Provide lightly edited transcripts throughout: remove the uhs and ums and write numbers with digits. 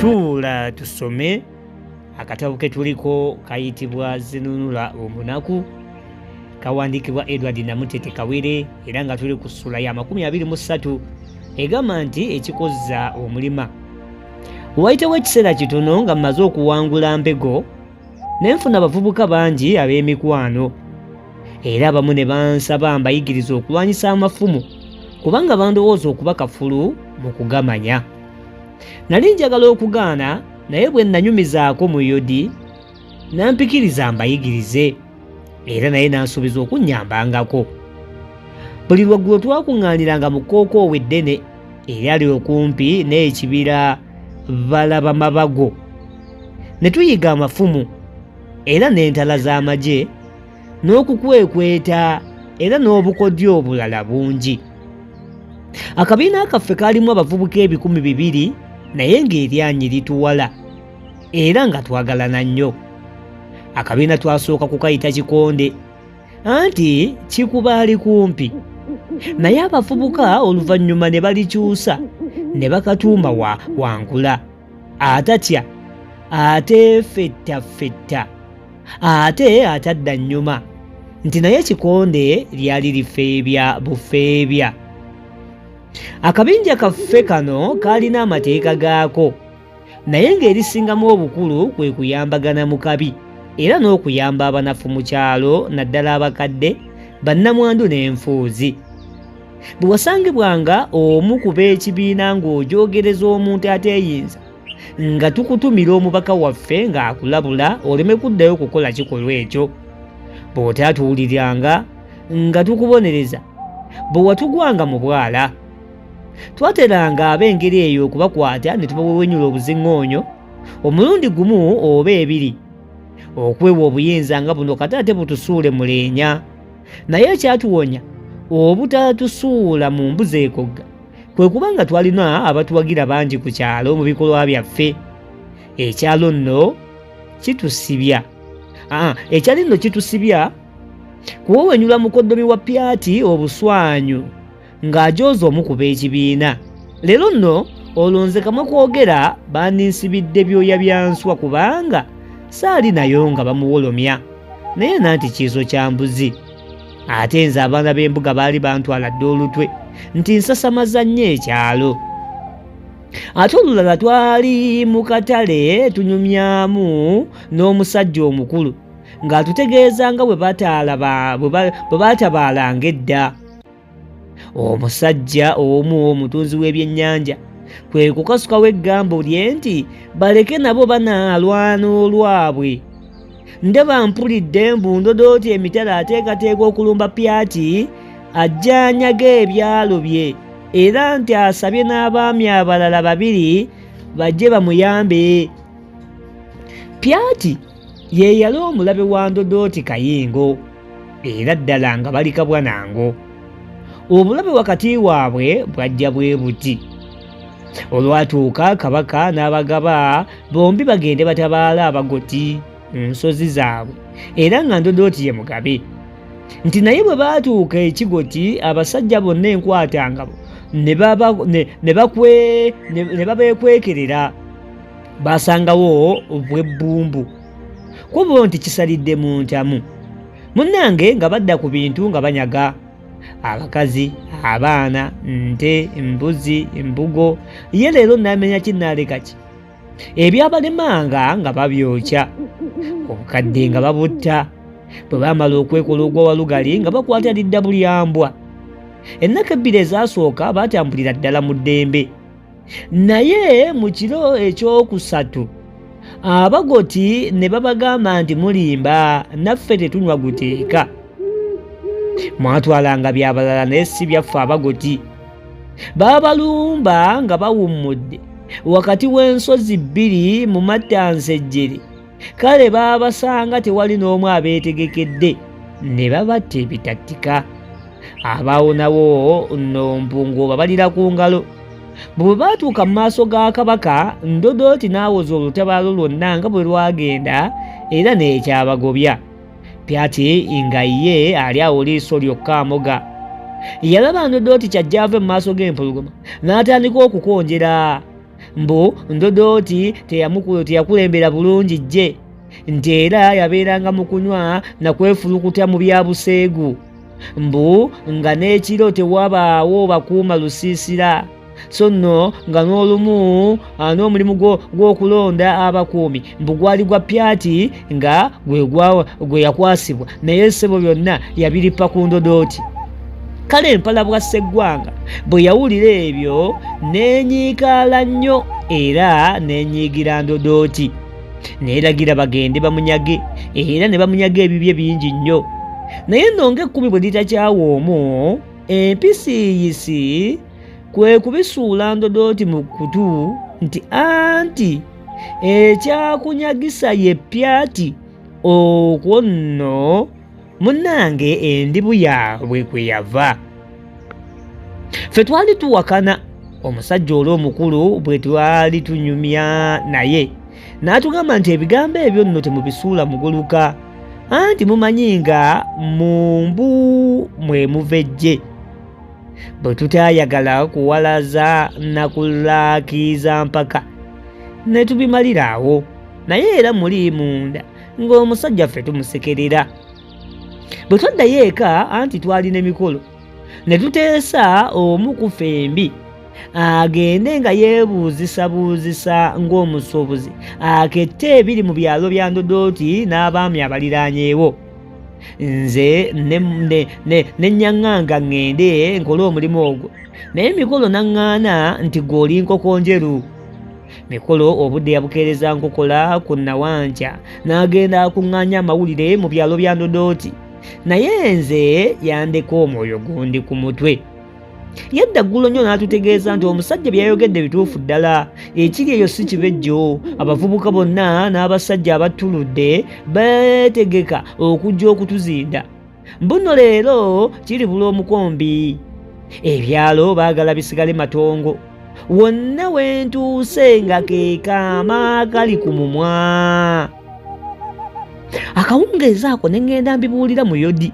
Tuula tusome akatabo ke tuliko kayitibwa Zinunula Omunaku, kawandiikibwa Edward Namutete Kawere, era nga tuli ku ssula ya 23 egamba nti ekikozza omulima. Wayitawo ekiseera kitono nga mmaze okuwangula Mbego ne nfuna abavubuka bangi ab'emikwano, era abamu ne bansaba mbayigirize okulwanyisa amafumu kubanga bandowooza okuba kafulu mu kugamanya. Nali njagala okugaana, naye bwe nanyumizaako Muyodi nampikiriza mbayigirize, era naye nansuubiza okunnyambangako. Buli lwaggulo twakuŋŋaaniranga mu kkookoowo eddene eryali okumpi n'ekibira Balabamabago ne tuyiga amafumu era n'entala z'amagye n'okukwekweta era n'obukodyo obulala bungi. Akabiina kaffe kaalimu abavubuka 2000, naye ng'eryanyi lituwala era nga twagalana nnyo. Akabiina twasooka kukayita Kikonde, anti kikuba ali kumpi, naye abavubuka oluvannyuma ne balikyusa ne bakatuuma wa Wangula, atatya, ateefettafetta, ate atadda nnyuma, nti naye Kikonde lyali lifeebya bufeebya. Akabinja kaffe kano kaalina amateeka gaako, naye ng'erisingamu obukulu kwe kuyambagana mu kabi era n'okuyamba abanafu mu kyalo, naddala abakadde, bannamwandu n'enfuuzi. Bwe wasangibwanga omu ku b'ekibiina ng'ojoogereza omuntu ateeyinza, nga tukutumira omubaka waffe ng'akulabula oleme kuddayo kukola kikolwa ekyo. Bw'otaatuwuliranga nga tukubonereza, bwe watugwanga mu bwala. Twateranga ab'engeri eyo okubakwata ne tubawewenyula obuziŋŋoonyo omulundi gumu oba ebiri. Okwewa obuyinza nga buno kata ate butusuule muleenya. Naye ekyatuwonya obutatusuula mu mbuzi ekogga kwe kuba nga twalina abatuwagira bangi ku kyalo mu bikolwa byaffe. Ekyalo nno kitusibya. Ekyali nno kitusibya kuwewenyula mukoddomi wa Pyati obuswanyu ng'ajooza omu ku b'ekibiina. Leero nno olwo nze kamwe kwogera bandinsibidde byoya bya nswa kubanga saali nayo nga bamuwolomya, naye nanti kiiso kya mbuzi. Ate nze abaana b'embuga baali bantwala dda olutwe nti nsasamaza nnyo ekyalo. Ate olulala twali mu katale tunyumyamu n'omusajja omukulu ng'atutegeeza nga bwe baatabaalanga edda. Omusajja omu omutunzi w'ebyennyanja kwe kukasukawo eggambo lye nti baleke nabo banaalwana olwabwe. Ndaba mpulidde mbu Ndodooti emitala ateekateeka okulumba Pyati ajjaanyaga ebyalo bye, era nti asabye n'abaami abalala babiri bajje bamuyambe. Pyati ye yali omulabe wa Ndodooti Kayingo, era ddala nga bali kabwa na ngo. Obulabe wakati waabwe bwajja bwe buti. Olwatuuka Kabaka n'abagaba bombi bagende batabaale Abagoti mu nsozi zaabwe, era nga Ndodooti ye mugabe. Nti naye bwe baatuuka Ekigoti, abasajja bonna enkwatangabo ne babeekwekerera. Basangawo bwebbumbu kubo nti kisalidde mu ntamu. Munnange nga badda ku bintu nga banyaga abakazi, abaana, nte, mbuzi, mbugo. Ye leero namenya ki naaleka ki? Ebyabalemanga nga babyokya, obukadde nga babutta. Bwe baamala okwekola ogwa walugali nga bakwata lidda bulyambwa. Ennaku ebbiri ezasooka baatambulira ddala mu ddembe. Naye mu kiro ekyokusatu Abagoti ne babagamba nti mulimba, naffe tetunywa guteeka. Mwatwalanga byabalala naye si byaffe Abagoti. Baabalumba nga bawummudde wakati w'ensozi bbiri mu mattansejjere. Kale baabasanga tewali n'omu abeetegekedde ne babatta ebitattika. Abaawonawo nno mbu ng'obabalira ku ngalo. Bwe baatuuka mu maaso ga Kabaka, Ndodooti n'awoza olutabaalo lwonna nga bwe lwagenda era n'ekyabagobya. Pyati nga ye ali awo liiso lyokka amoga. Yalaba Ndodooti kyajja ave mu maaso g'empologoma n'atandika okukonjera. Mbu Ndodooti teyakulembera bulungi ggye, nti era yabeeranga mu kunywa na kwefulukuta mu bya buseegu, mbu nga n'ekiro tewabaawo bakuuma lusiisira, so nno nga n'olumu n'omulimu gw'okulonda abakuumi mbu gwali gwa Pyati nga gwe yakwasibwa, naye ssebo byonna yabirippa ku Ndodooti. Kale Empalabwa Sseggwanga bwe yawulira ebyo n'enyiikaala nnyo era n'enyiigira Ndodooti, n'eragira bagende bamunyage, era ne bamunyaga ebibye bingi nnyo. Naye nno ng'ekkubi bwe litakyawa omu, empisiiyisi kwe kubisuula Ndodooti mu kutu nti anti ekyakunyagisa ye Pyati, okwo nno munnange endibu yaabwe kwe yava. Ffe twali tuwakana omusajja oli omukulu bwe twali tunyumya naye n'atugamba nti ebigambo ebyo nno temubisuula muguluka, anti mumanyi nga mu mbu mwe muva eggye. Bwe tutaayagala kuwalaza na kulaakiiza mpaka ne tubimalira awo, naye era muli munda ng'omusajja ffe tumusekerera. Bwe twaddayo eka, anti twalina emikolo, ne tuteesa omu ku ffembi agende nga yeebuuzisabuuzisa ng'omusuubuzi akette ebiri mu byalo bya Ndodooti n'abaami abaliraanyeewo. Nze ne nnyaŋŋanga ŋŋende nkole omulimu ogwo, naye Mikolo n'aŋŋaana nti ggwe oli nkoko njeru. Mikolo obudde yabukeereza nkokola ku Nawankya n'agenda akuŋŋaanya amawulire mu byalo bya Ndodooti, naye nze yandeka omwoyo gundi ku mutwe. Yadda ggulo nnyo n'atutegeeza nti omusajja bye yayogedde bituufu ddala, ekiri eyo si kibejjo. Abavubuka bonna n'abasajja abattuludde beetegeka okujja okutuzinda. Mbuno leero kiribula omukombi. Ebyalo baagala bisigale matongo. Wonna we ntuuse nga ke kaama kali ku mumwa. Akawungeezi ako ne ŋŋenda mbibuulira Muyodi,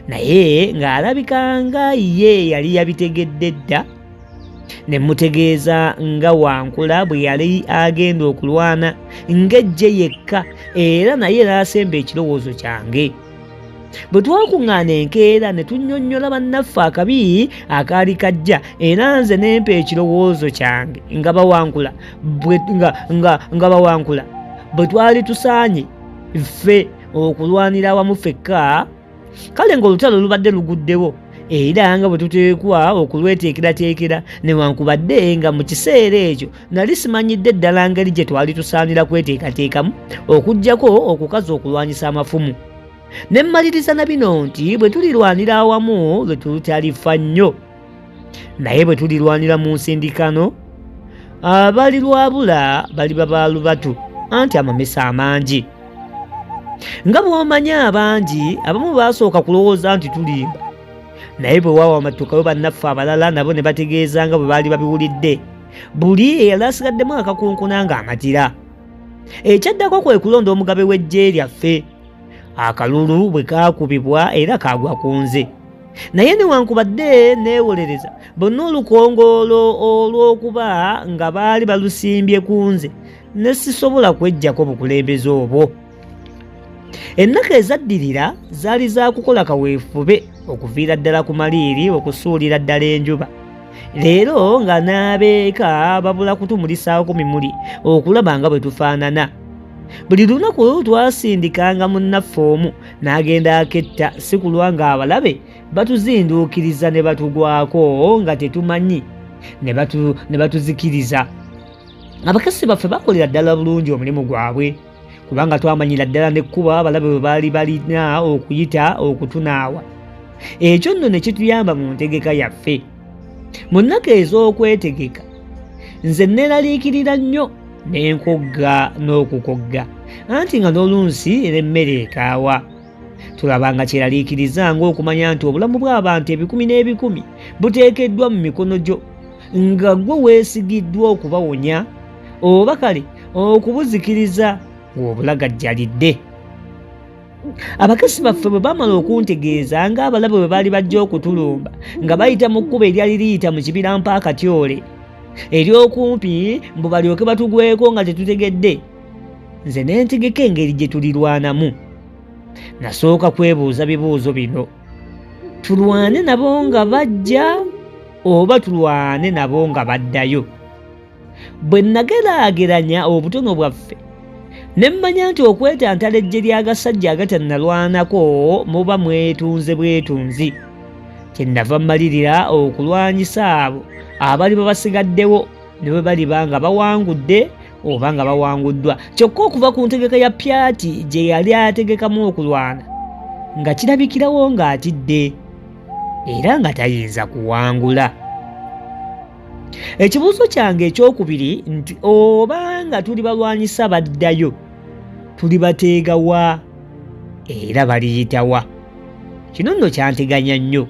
naye ng'alabika nga ye yali yabitegedde dda. Ne mmutegeeza nga Wankula bwe yali agenda okulwana ng'eggye yekka, era naye n'asemba ekirowoozo kyange. Bwe twakuŋŋaana enkeera ne tunnyonnyola bannaffe akabi akaali kajja, era nze ne mpa ekirowoozo kyange nga bawankula bwe, nga, nga, nga bawankula bwe twali tusaanye ffe okulwanira awamu ffekka, kale ng'olutalo lubadde luguddewo era nga bwe tuteekwa okulweteekerateekera, newankubadde nga mu kiseera ekyo nali simanyidde ddala ngeri gye twali tusaanira kweteekateekamu okuggyako okukaza okulwanyisa amafumu. Ne mmaliriza na bino nti bwe tulirwanira awamu lwe tutalifa nnyo, naye bwe tulirwanira mu nsindikano abalirwabula baliba ba lubatu, anti amamesa amangi. Nga bw'omanyi abangi abamu baasooka kulowooza nti tulimba, naye bwe waawamatukayo bannaffe abalala nabo ne bategeeza nga bwe baali babiwulidde, buli eyali asigaddemu akakunkuna ng'amatira. Ekyaddako kwe kulonda omugabe w'eggye lyaffe. Akalulu bwe kaakubibwa era kaagwa ku nze, naye newankubadde neewolereza bonna olukongoolo olw'okuba nga baali balusimbye ku nze, ne sisobola kweggyako bukulembeze obwo. Ennaku ezaddirira zaali za kukola kaweefube okuviira ddala ku maliiri okusuulira ddala enjuba. Leero nga n'abeeka babula kutumulisaako mimuli okulaba nga bwe tufaanana. Buli lunaku twasindikanga munnaffe omu n'agenda aketta, si kulwa ng'abalabe batuzinduukiriza ne batugwako nga tetumanyi ne batuzikiriza. Abakessi baffe bakolera ddala bulungi omulimu gwabwe, kubanga twamanyira ddala n'ekkubo abalabe bwe baali balina okuyita okutunaawa. Ekyo nno ne kituyamba mu ntegeka yaffe. Mu nnaku ez'okwetegeka, nze neeraliikirira nnyo ne nkogga n'okukogga, anti nga n'olunsi n'emmere ekaawa. Tulaba nga kyeraliikiriza ng'okumanya nti obulamu bw'abantu ebikumi n'ebikumi buteekeddwa mu mikono gyo, nga ggwe weesigiddwa okubawonya oba kale okubuzikiriza ng'obulagajjalidde. Abakessi baffe bwe baamala okuntegeeza ng'abalabe bwe baali bajja okutulumba nga bayita mu kkubo eryali liyita mu kibira Mpaakatyole, Ery'okumpi mbu balyoke batugweko nga tetutegedde. Nze ne ntegeka engeri gye tulirwanamu. Nasooka kwebuuza bibuuzo bino: tulwane nabo nga bajja oba tulwane nabo nga baddayo? Bwe nageraageranya obutono bwaffe ne mmanya nti okwetantala eggye ly'agasajja agatannalwanako muba mwetunze bwetunzi, kye nnava mmalirira okulwanyisa abo abaliba basigaddewo ne bwe baliba nga bawangudde oba nga bawanguddwa. Kyokka okuva ku ntegeka ya Pyati gye yali ategekamu okulwana, nga kirabikirawo ng'atidde era nga tayinza kuwangula. Ekibuuzo kyange ekyokubiri nti oba nga tuli balwanyisa baddayo, tulibateega wa era baliyita wa? Kino nno kyanteganya nnyo,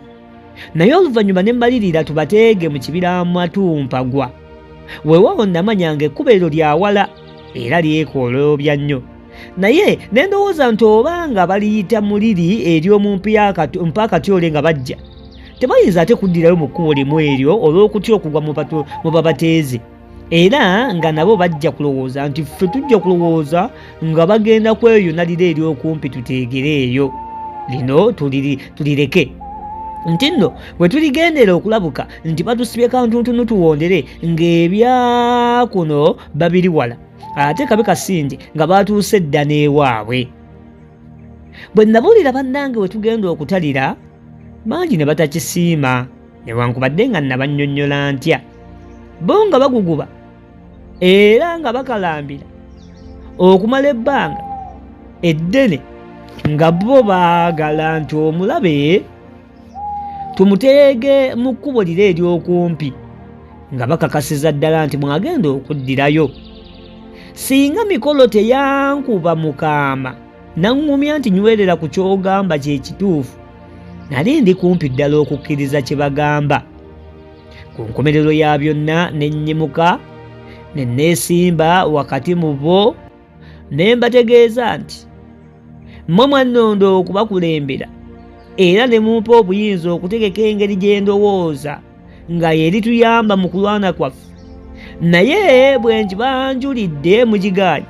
naye oluvannyuma ne mmalirira tubateege mu kibira Matumpagwa. Weewaawo nnamanya ng'ekkubo eryo lya wala era lyekooloobya nnyo, naye ne ndowooza nti oba nga baliyita mu liri ery'omu Mpaakatyole nga bajja, tebayinza ate kuddirayo mu kkubo limu eryo olw'okutya okugwa mu babateeze, era nga nabo bajja kulowooza nti ffe tujja kulowooza nga bagenda kweyunalira ery'okumpi tuteegere eyo. Lino tulireke nti nno bwe tuligendera okulabuka nti batusibye kantuntunu tuwondere ng'ebya kuno babiri wala, ate kabe kasindi nga batuuse dda n'ewaabwe. Bwe nabuulira bannange we tugenda okutalira, bangi ne batakisiima, newankubadde nga nabannyonnyola ntya. Bo nga baguguba era nga bakalambira okumala ebbanga eddene nga bo baagala nti omulabe tumuteege mu kkubo liri ery'okumpi, nga bakakasiza ddala nti mwagenda okuddirayo. Singa mikolo teyankuba mukaama n'aŋŋumya nti nywerera ku ky'ogamba kye kituufu, nali ndi kumpi ddala okukkiriza kye bagamba. Ku nkomerero ya byonna ne nnyimuka ne neesimba wakati mu bo ne mbategeeza nti mmwe mwannonda okubakulembera era ne mumpa obuyinza okutegeka engeri gye ndowooza nga y'erituyamba mu kulwana kwaffe, naye bwe nkibanjulidde mugigaanyi,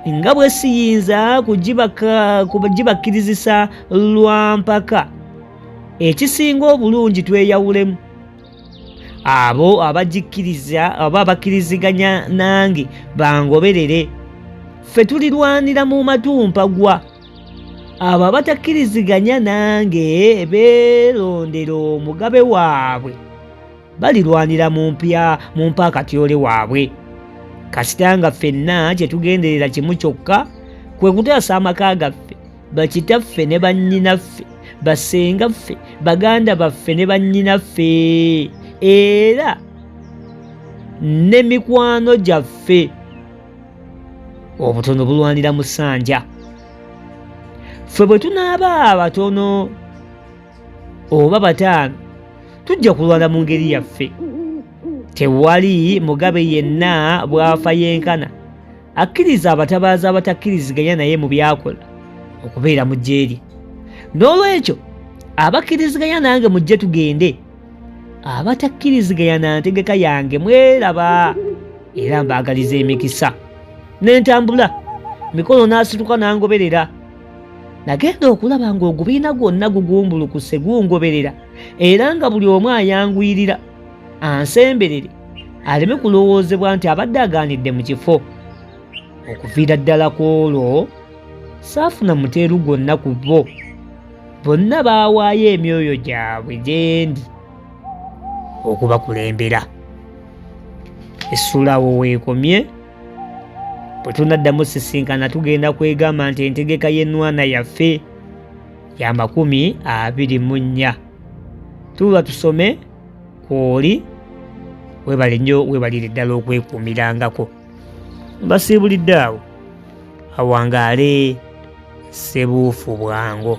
nga bwe siyinza kugibakkirizisa lwa mpaka. Ekisinga obulungi tweyawulemu abo abagikkiriza oba abakkiriziganya nange bangoberere, ffe tulirwanira mu matumpagwa. Abo abatakkiriziganya nange beerondera omugabe waabwe, balirwanira mu mpya mu mpaakatyole waabwe. Kasita nga ffenna kye tugenderera kimu kyokka, kwe kutaasa amaka gaffe, bakitaffe ne bannyinaffe, bassengaffe, baganda baffe ne bannyinaffe, era ne mikwano gyaffe. Obutono bulwanira mu ssanja. Ffe bwe tunaaba abatono oba bataano, tujja kulwana mu ngeri yaffe. Tewali mugabe yenna bw'afa yenkana akkiriza abatabaazi abatakkiriziganya naye mu by'akola okubeera mu ggye lye. N'olwekyo abakkiriziganya nange mujje tugende, abatakkiriziganya na ntegeka yange mweraba, era mbaagaliza emikisa. Ne ntambula, mikono n'asituka n'angoberera. Nagenda okulaba ng'ogubiina gwonna gugumbulukuse gungoberera, era nga buli omu ayanguyirira ansemberere aleme kulowoozebwa nti abadde agaanidde mu kifo. Okuviira ddala ku olwo saafuna muteeru gwonna ku bo. Bonna baawaayo emyoyo gyabwe gye ndi okubakulembera. Essuula awo weekomye. Bwe tunaddamu sisinkana tugenda kwegamba nti entegeka y'ennwana yaffe ya 24. Tuba tusome kwoli. Webale nnyo, webalire ddala okwekuumirangako. Mbasiibulidde awo. Awangaale Ssebuufu bwango.